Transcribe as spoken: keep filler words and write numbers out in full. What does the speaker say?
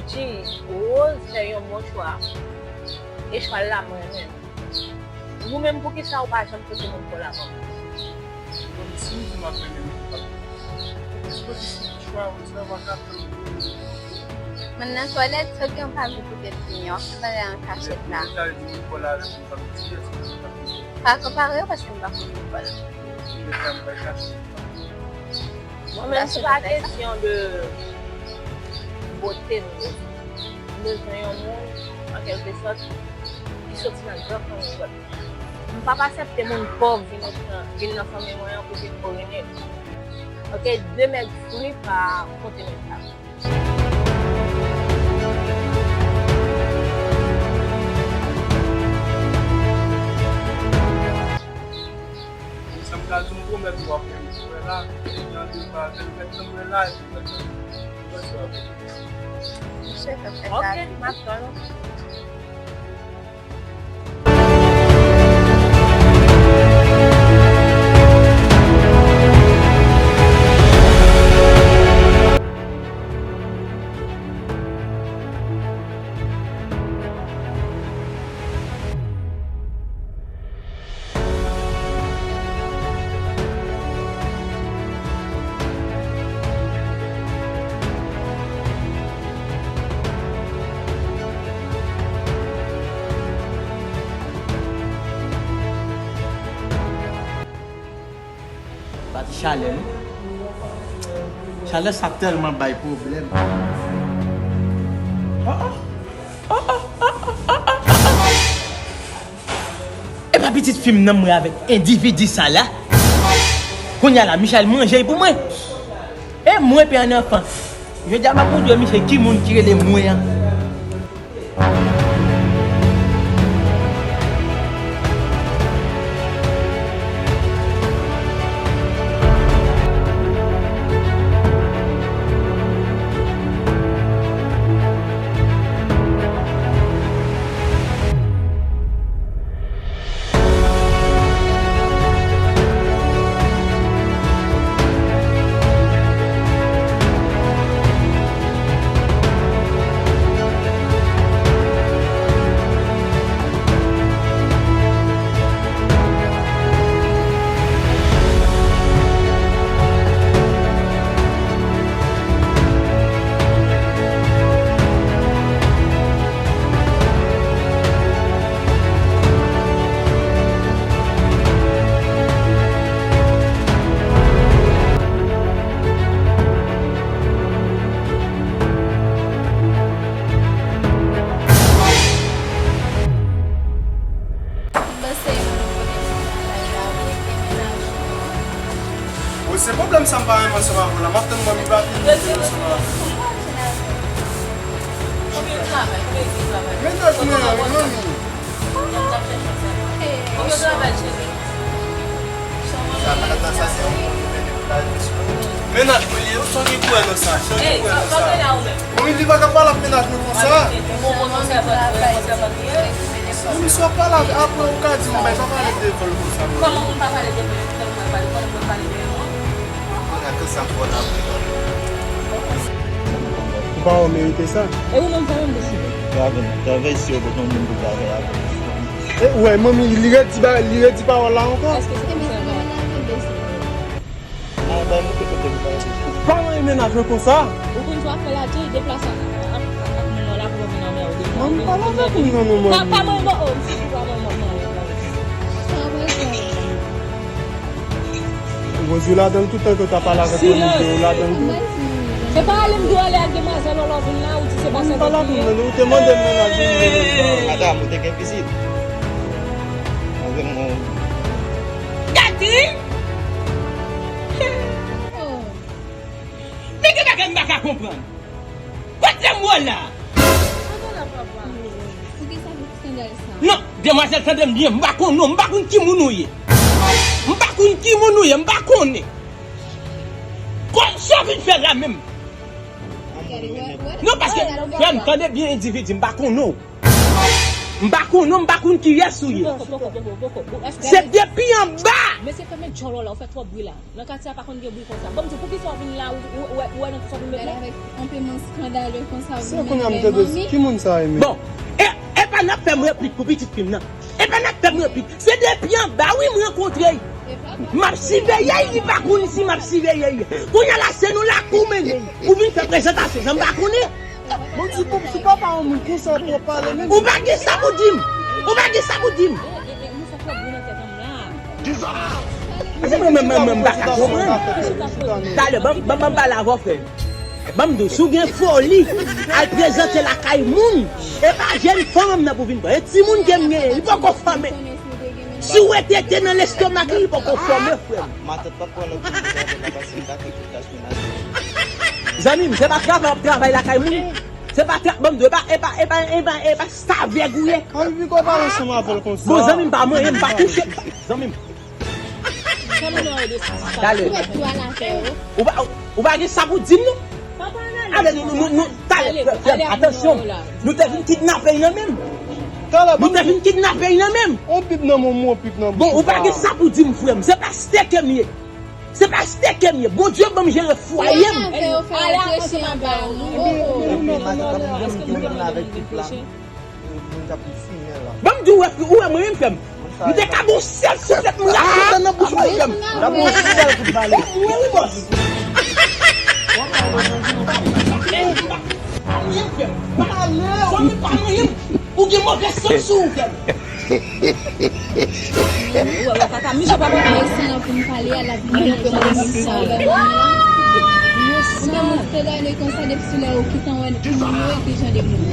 G, Rose fè yon bon chwa. E chwa l la, mwen renmen l. Ou menm, poukisa ou pa janm pote moun pou l avan? Bon, si m di m ap renmen l, m p ap. Dispoze si chwa ou sa, w pa ka fè l. Mwen nan twalèt, ok, m pa vle pote l vini an, se bagay an kachèt la. Ou ta di m pou l avè m, m p ap di, èske m p ap di? Pa konpare yo, paske m pa konn Nicole. Mwen menm, se pa kesyon de bote m bezwen. M bezwen yon moun, an kèlke sòt, ki soti nan gran fanmi pèp. M p ap aksepte moun pòv vin nan, vin nan fanmi mwen an pou vin korene m. Ok, de mèg fri pa konte menm tab. Sa m ka di w, pwomèt ou ap fè m wè la, e jan de pa fè m fè m wè la, epi mwen sa. Misye fè fè sa. Ok, m ap tann ou. Pati chalè, non? Chalè sa tèlman bay pwoblèm. Oh, oh. Oh, oh, oh, oh, oh, oh, oh. E pa pitit fi m nan m wè avèk endividi sa la. Kounye a la, Michel manje l pou mwen. E mwen, pè an anfan. Jodi a, m ap montre misye ki moun ki rele mwen an. Panse yon moun konnen sa nan live la, wi, gen mennaj ou. Bon, se pwoblèm sa m pa renmen ansanm avè w la. M ap tann manmi pa vini ansanm avè w. Konbyen travay, konbyen jou travay? Mennaj mwen an, wi, manmi. Konbyen travay, cheri? Mennaj mwen li ye, ou chanje koulè nan sa, chanje koulè nan sa. Bon, li pa ka pale ak mennaj mwen konsa. Bon, misye ap pale avè, apre ou ka di m, bay, pa pale devan l konsa, non. Kòman moun pa pale devan l, kòman moun pale, kòman moun pale devan l? Ou pa wè w merite sa? E ou menm, sa menm deside. Travay, travay, si yo pote yon moun pou travay avè w. E, ou wè, manmi, li redi ba-, li redi pawòl la ankò. Èske se konsa? Nan bay mouke kote li pa rete. Ou pa renmen mennaj mwen konsa. Ou konn sa w ap fè la, Jay, deplase ak, ak, ak, ak moun nan la pou w vin anmède. Manmi, pale avèk moun nan non, manmi. Pa, pa manman, oh, m sezi pa manman, manman. Sa w ap fè? Ou konn jwe ladan l toutan ke w ta pale avèk manmi, ou ladan l tou. Se pa ale m di w ale ak demwazèl, ou lè w vin la, ou di se pa sa w te ye. Ou te mande m mennaj ou, m vin la. Madanm, ou te gen pitit? Gade! Men gen bagay m pa ka konprann. Kot lè m wè w la? Poukisa pou sandal sa? Non, demwazèl, tande m byen, m pa konn non, m pa konn ki moun ou ye. M pa konn ki moun ou ye, m pa konnen. Sa w vin fè la menm? Non, paske, frè m, tande byen endividi, m pa konnen w. M pa konn non, m pa konn kiyès ou ye. Poko, poko, poko, poko. Ou, èske Se depi anba. Mesye, fèmen djòl ou la, ou fè twòp bri la. Nan katye a pa konn gen bri konsa. Bon, m di w, poukisa w vin la, ou, ou, ou, ou wè nan tout sa w vin met la? Avèk anpilman skandale konsa, ou vin kounye a m tande ki moun sa ye menm? Bon, e, e pa n ap fè m replik pou pitit fi m nan. E pa n ap fè m replik. Se depi anba, wi, m rankontre l. M ap siveye l, li pa konn si m ap siveye l. Kounye a la, se nou lakou mennen l. Ou vin fè prezantasyon, jan m pa konnen. Bon, si pou, si papa yon moun konsa pou w pale menm. Ou pa gen sa pou di m. Ou pa gen sa pou di m. Mwen, mwen, mwen, mwen, m pa ka konprann. Talè, ban m, ban m, ban m pale avè w, frè m. Ban m di w, si w gen foli, al prezante lakay moun. E pa jèn fanm nan pou vin pran. E timoun ke m genyen, li poko fòme. Si w wete te nan lestomak li, li poko fòme, frè m. Matant pa pran lòt moun pou travay la, paske m pa gen tout tach menaj. Zanmi m, se pa travay w ap travay lakay moun. Se pa tra-, ban m di w, e pa, e pa, e pa, e pa, e pa stavèg ou ye. Ann, pi konn pale ansanm avè l konsa. Bon, zanmi m pa manyen, m pa touche. Zanmi m. Talè. Ou pa, ou pa gen sa pou di m, non? Ale, nou, nou, nou, nou, talè, frè m, atansyon. Nou te vin kidnape l nan men m. Nou te vin kidnape l nan men m. On pip nan men m, on pip nan bouch ou. Bon, ou pa gen sa pou di m, frè m. Se pa steke m ye. Se pa steke m ye. Bondye ban m jere fwaye m. Epi matant ap di m ki vin la avèk pip la. Moun k ap fin fimè la. Ban m di w, ou wè mwen menm, frè m. M te ka ba w sèl souflèt, m rache nan bouch ou, frè m. N ap ba w sèl kout bale. Ou wè wi, bòs. Zanmi pa manyen m. Ou gen move san sou ou, frè m. Ou wè, wè, kaka, Michel pa konn. Resan an pou m pale a, l ap vin nan kòmantè sa. Ou gen moun k te gade konsa depi sou lè ou kite wè moun yo e ki jan de moun.